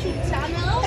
YouTube channel.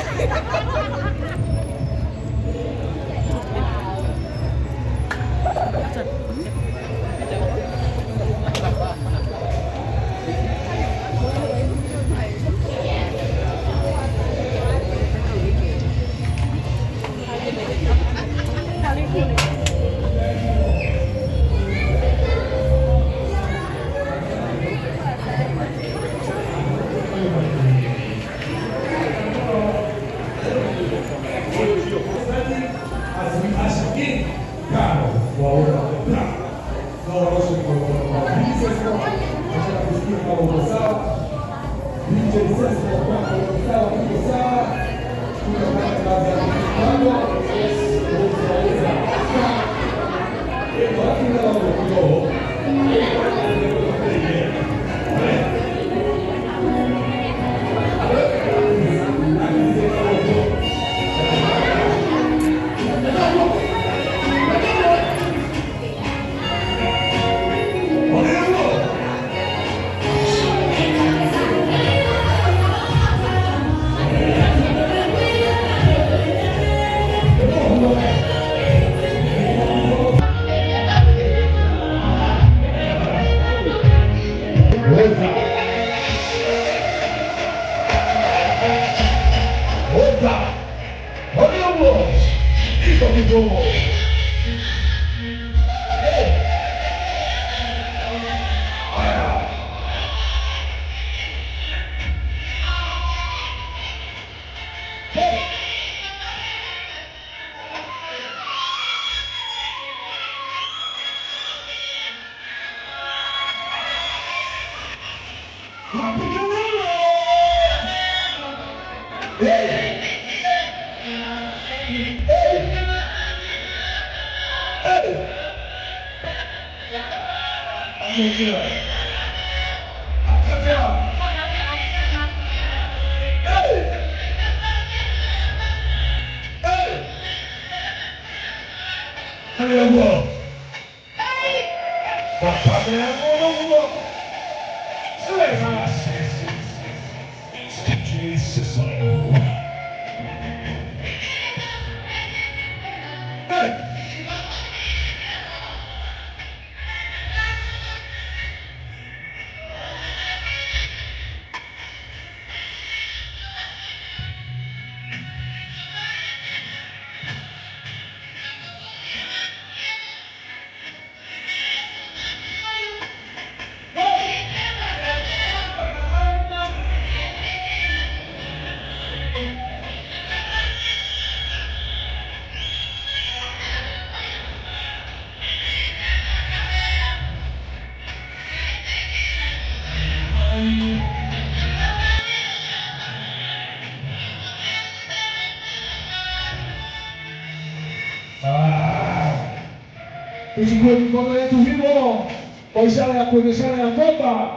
Tuchukue mikono yetu hivyo kwa ishara ya kuonyeshana ya kwamba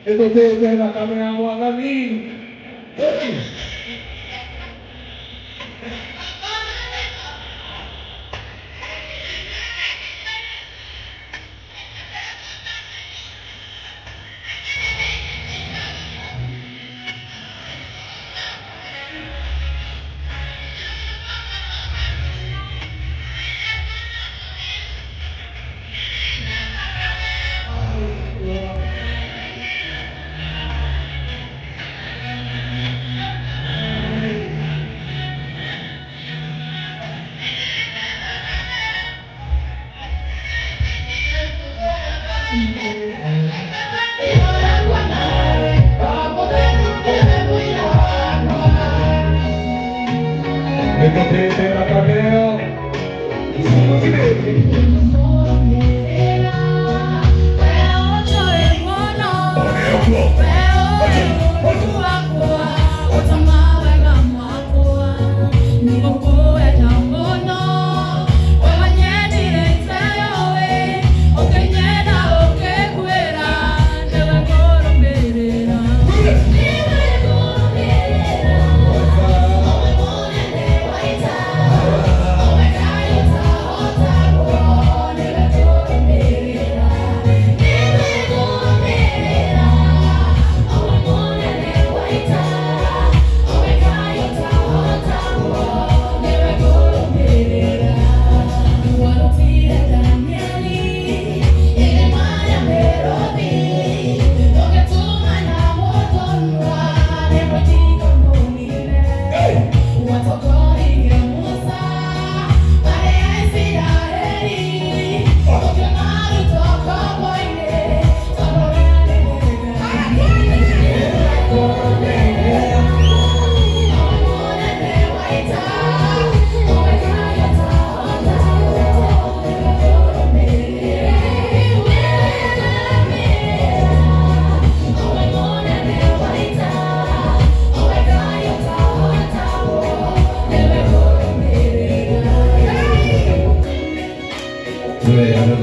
etotee kamera mwanani. Hey.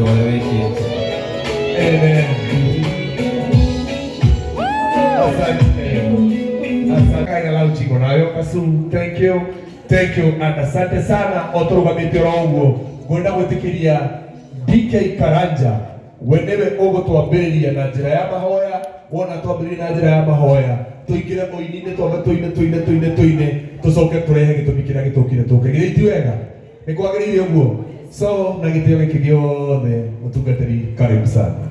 ũndũ ũrĩa wĩkĩte. Amen. Asante. Asante. Kaina la uchingo nayo kasu. Thank you. Thank you and asante sana oturugamite oro uguo. Ngwenda gwitikiria DK Karanja we niwe ũgũtwambĩrĩria na njĩra ya mahoya. Wona twambĩrĩria na njĩra ya mahoya, tũingĩre ũini-inĩ, twambe tũine tũine tũine tũine, tũcoke tũrehe gĩtũmi kĩrĩa gĩtũkire tũke. Githĩ ti wega? Nĩ kwagĩrĩire ũguo? So na gĩtĩo gĩkĩ gĩothe, mũtungatĩri, karibu sana.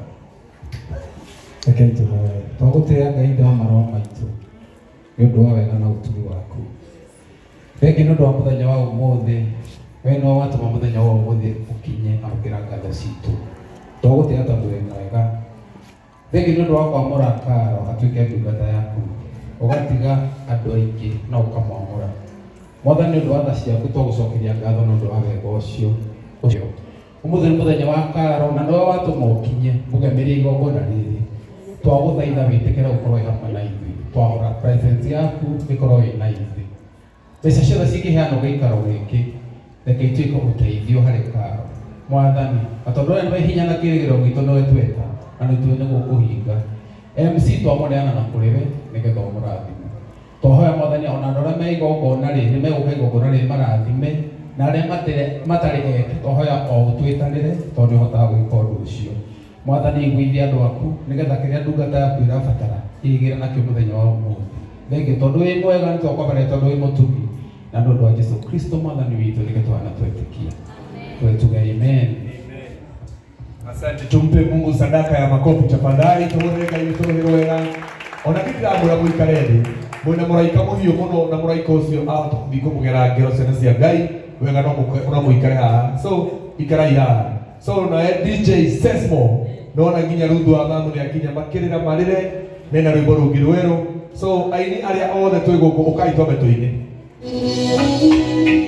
Rekei tũhoe. Twagũtĩĩa Ngai Ithe wa maroho maitũ nĩ ũndũ wa wega na ũtugi waku. Thengi nĩ ũndũ wa mũthenya wa ũmũthĩ. We nĩwe watũma mũthenya wa ũmũthĩ ũkinye. Amũkĩra ngatho citũ. Twagũtĩĩa tondũ wĩ mwega. Thengi nĩ ũndũ wa kwamũra Karo atuĩke ndungata yaku, ũgatiga andũ aingĩ na ũkamwamũra. Mwathani, nĩ ũndũ wa tha ciaku twagũcokeria ngatho nĩ ũndũ wa wega ũcio ũcio. Ũmũthĩ nĩ mũthenya wa Karo na nĩwe watũma ũkinye mũgemerie igongona rĩrĩ. Twagũthaitha wĩtĩkĩre gũkorwo wĩ hamwe na ithuĩ. Twahora presence yaku ĩkorwo ĩ na ithuĩ. Mbeca ciothe cingĩheanwo gĩikaro gĩkĩ, reke ituĩke ũteithio harĩ Karo. Mwathani, na tondũ we nĩwe hinya na kĩrĩgĩrĩro gitũ, nĩwe tweta na nĩ tũĩ nĩguo kũhinga. MC twamũneana na kũrĩ we nĩgetha ũmũrathime. Twahoya Mwathani, ona andũ arĩa me igongona rĩ nĩ megũka igongona rĩ marathime, na arĩa matarĩ eke twahoya o ũtwĩtanĩre tondũ nĩ ũhotaga gwĩka ũndũ ũcio. Mwathani, iguithia andũ aku nĩgetha kĩrĩa ndungata yaku ĩrabatara ĩgĩre nakĩo mũthenya wa ũmũthĩ. Thengiũ tondũ wĩ mwega, nĩ twakwambarĩria tondũ wĩ mũtugi, na nĩ ũndũ wa Jesu Kristo Mwathani witũ nĩkĩo twana twetĩkia. Twetuge amen. Asante, tumpe Mungu sadaka ya makofi tafadhali. Tuhũrĩre Ngai witũ rũhĩ rwega. Ona niĩ ndĩramwĩra mũikare thĩ, mwĩna mũraika mũhiũ mũno, na mũraika ũcio ahota gũthiĩ kũmũgera ngero ciana cia Ngai wega. No mũikare haha, so ikarai haha. So nawe DJ Sesmo, nona nginya Ruthu wa mamu nĩ akinya, makĩrĩra marĩre mena rwĩmbo rũngĩ rwerũ. So aini arĩa othe twĩ gũkũ, ũkai twambe tũine.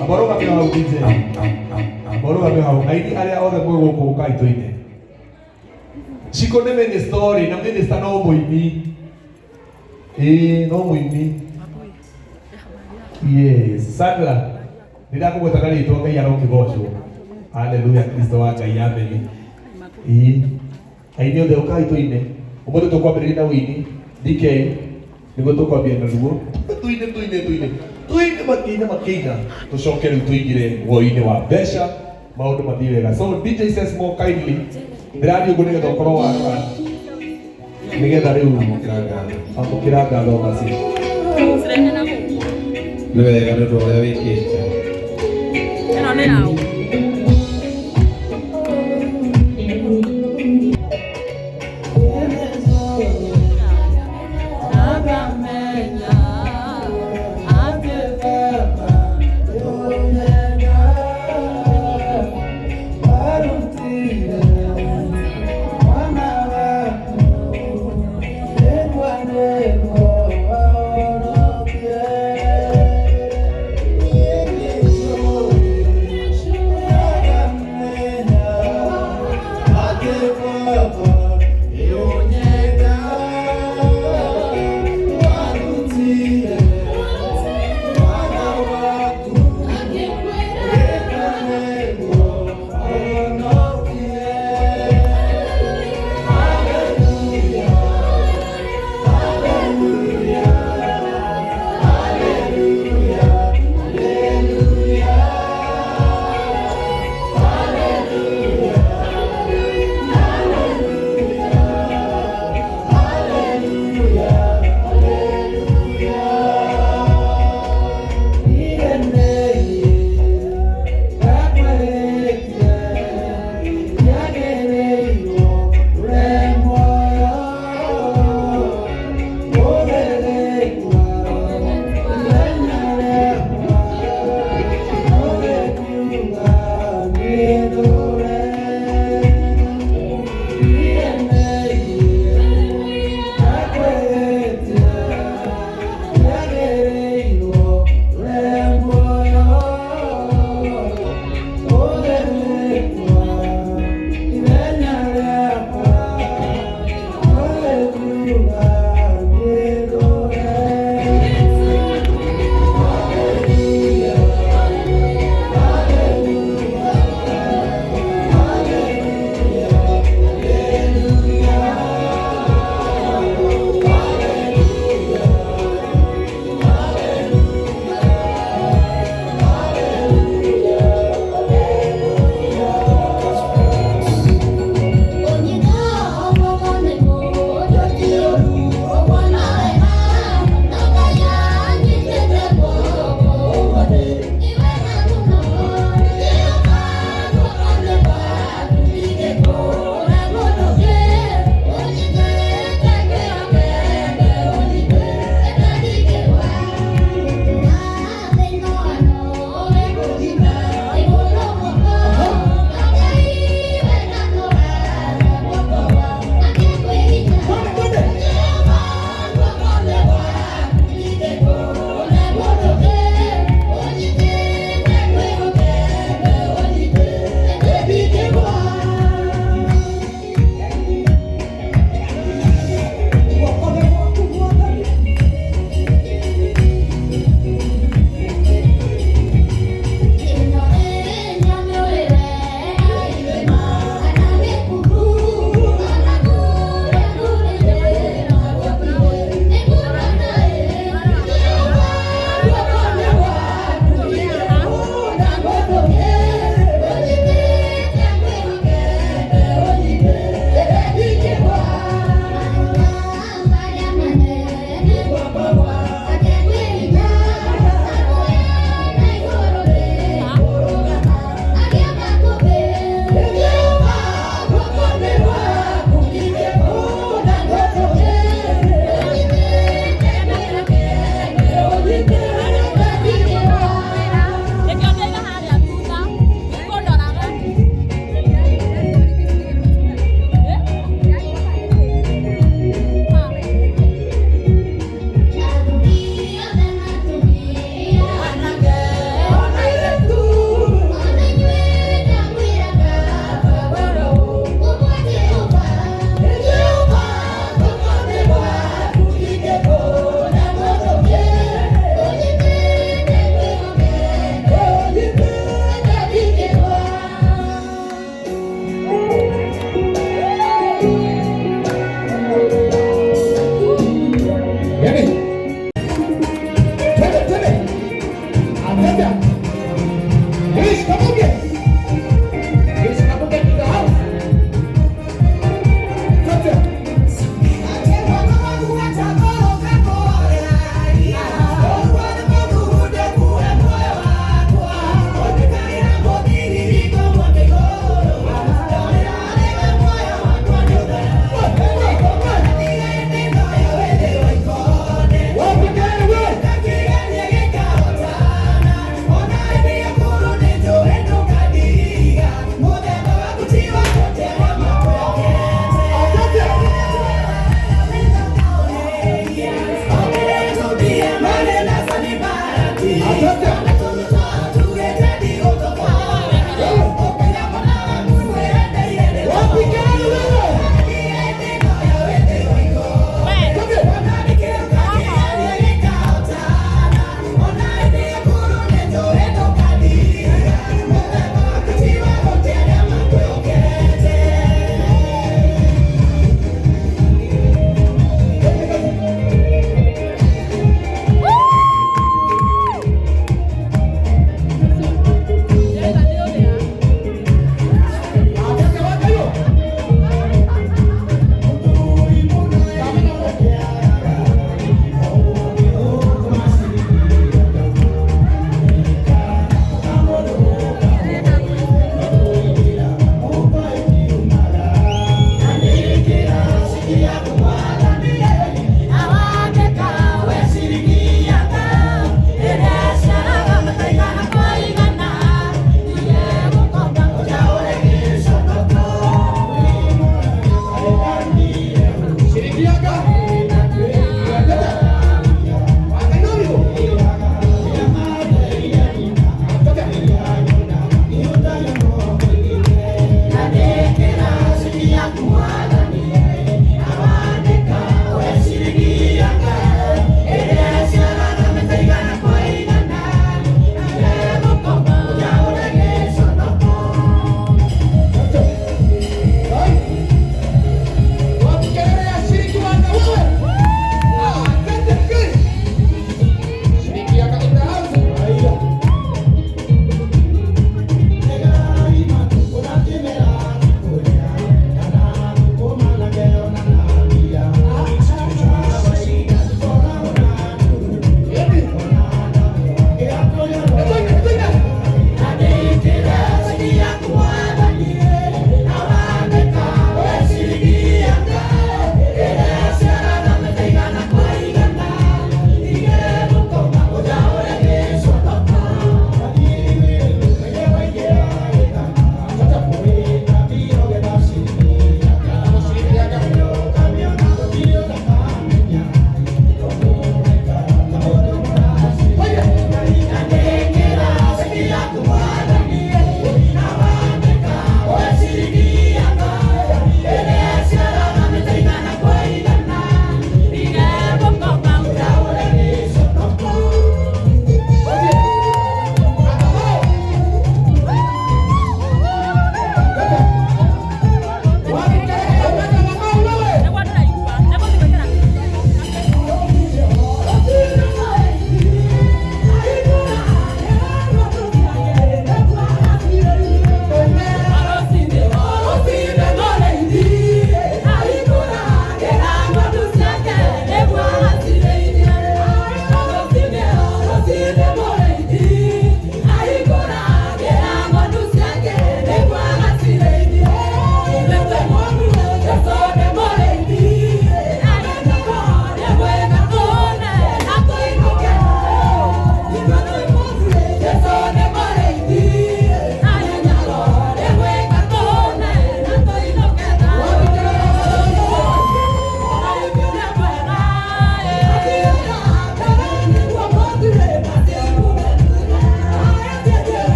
Amba ũrũgame hau, DJ, amba ũrũgame hau. Aini arĩa othe mwĩ gũkũ, ũkai tũine. Ciko nĩ minister rĩ, na minister no mũini, ĩĩ, no mũini. Yes, Sandra, nĩndakũgwetaga rĩtwa. Ngai arokĩgocwo. Haleluya, Kristo wa Ngai, ameni. Ĩĩ, aini othe ũkai tũine. Ũmũthĩ tũkwambĩrĩria na ũini DK, nĩguo tũkwambia naruo. Tũine tũine tũine tũine, makĩina makĩina, tũcoke rĩu tũingĩre woi-inĩ wa mbeca, maũndũ mathiĩ wega. So DJ Sesmo, kindly, ndĩrathiĩ ũguo nĩgetha ũkorwo warora, nĩgetha rĩu amũkĩra ngatho basi. Nĩ wega nĩ ũndũ ũrĩa wĩkĩte. Ĩno nĩ yaũ?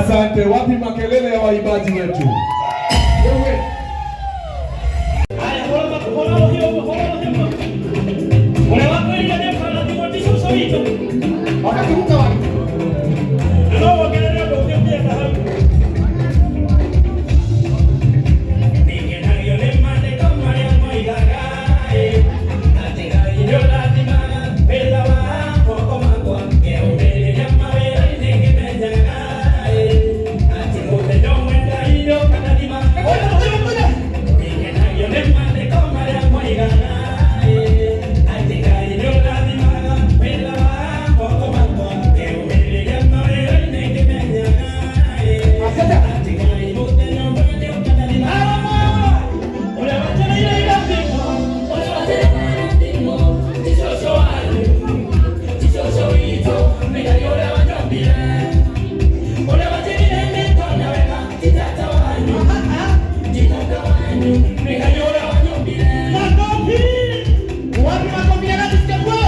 Asante. Wapi makelele ya waimbaji wetu? Wewe. Haya, hora rũhiũ ũguo, hũra rũhiũ ũguo. Ũrĩa wakwĩrire nĩũkarathimwo ti cũcũ witũ. Na no wongerere ũndũ ũngĩ ũngĩenda hau. Nĩngenagio nĩ maandĩko marĩa moigaga, ĩ, atĩ Ngai nĩũrathimaga wĩra wa moko makwa. Ngeyũmĩrĩria mawĩra-inĩ ngĩmenyaga, ĩ, atĩ mũthenya ũmwe Ngai nĩũkandathima. Nĩngenagio nĩ maandĩko marĩa moigaga, ĩ, atĩ Ngai nĩũrathimaga wĩra wa moko makwa. Ngeyũmĩrĩria mawĩra-inĩ ngĩmenyaga, ĩ, atĩ Ngai mũthenya ũmwe nĩũkandathima. Ũrĩa wetereire irathimo, ũrĩa wetereire irathimo, ti cũcũ wanyu, ti cũcũ witũ, nĩ Ngai ũrĩa wanyũmbire. Ũrĩa wanjĩrire nĩngona wega, ti tata wanyu, ti tata wanyu, nĩ Ngai ũrĩa wanyũmbire. Makofi! Wapi makofi ya Gladys Kebwe?